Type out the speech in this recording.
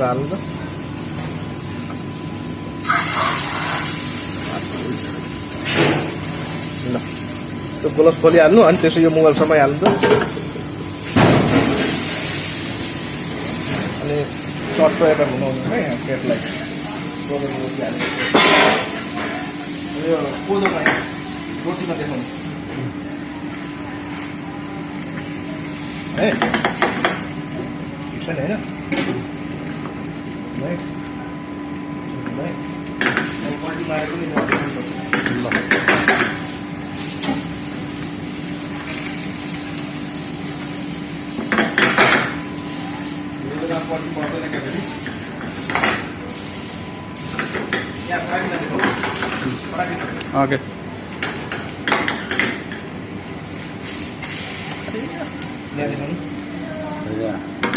यसको हाल्नु त ल त्यो ग्लोभ्स खोलिहाल्नु अनि त्यसो यो मोबाइलसम्म हाल्नु त अनि सर्ट प्रयोग हुनुहुन्न है यहाँ सेटलाई यो कोदोमा रोटीमा देखाउनु है ठिक छ नि होइन पल्टी मारेर पनि ल पल्टी पर्दैन क्या फेरि ओके यहाँ देखाउनु